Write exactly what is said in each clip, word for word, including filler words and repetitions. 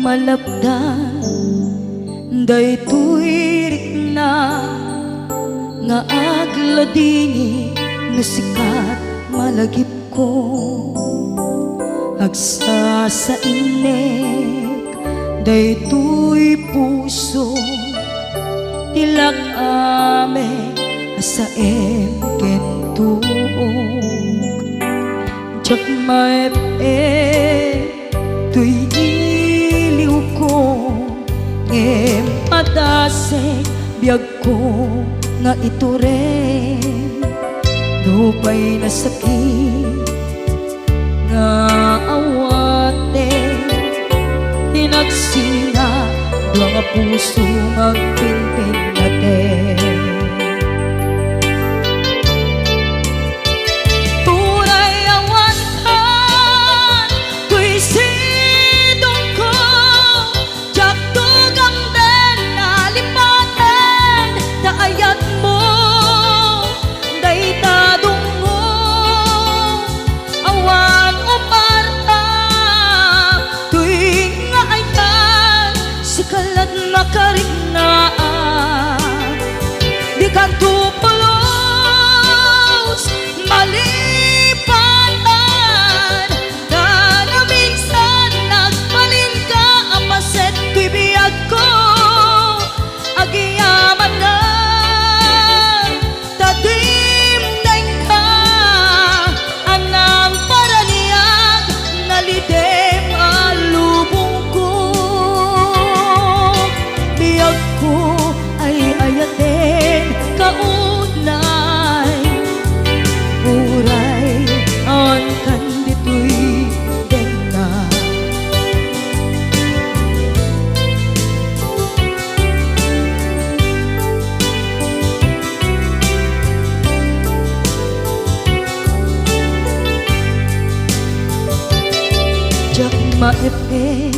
Malapdan daytoy rikna nga agladingit no sika ti malagipko. Agsasainnek daytoy puso ti lak-amek a saem ken tuok. Diak maep-ep toy iliwko, ngem padasek biagko nga itureng. Nupay nasakit nga awaten, inagsina dua nga puso nga agpinpinnaten. Uray awan kan toy sidongko, diak tugamden a lipaten ta ayatmo dayta dungngo. Awan uparta toy nga ayat, sika la't makariknaan. Dikanto pulos malipaten, ta naminsan nagbalinka a paset toy biagko. Agyamanak ta dimdengka a nangparaniag, nalidem a lubongko. Biagko ay ayaten ka unay, uray awan kan ditoy denna. Diak maep-ep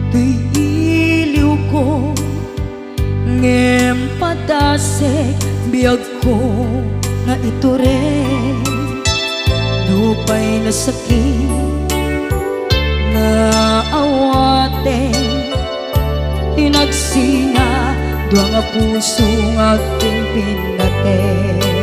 toy iliwko, ngem padasek biagko nga itureng. Nupay nasakit nga awaten, inagsina dua nga puso nga agpinpinnaten.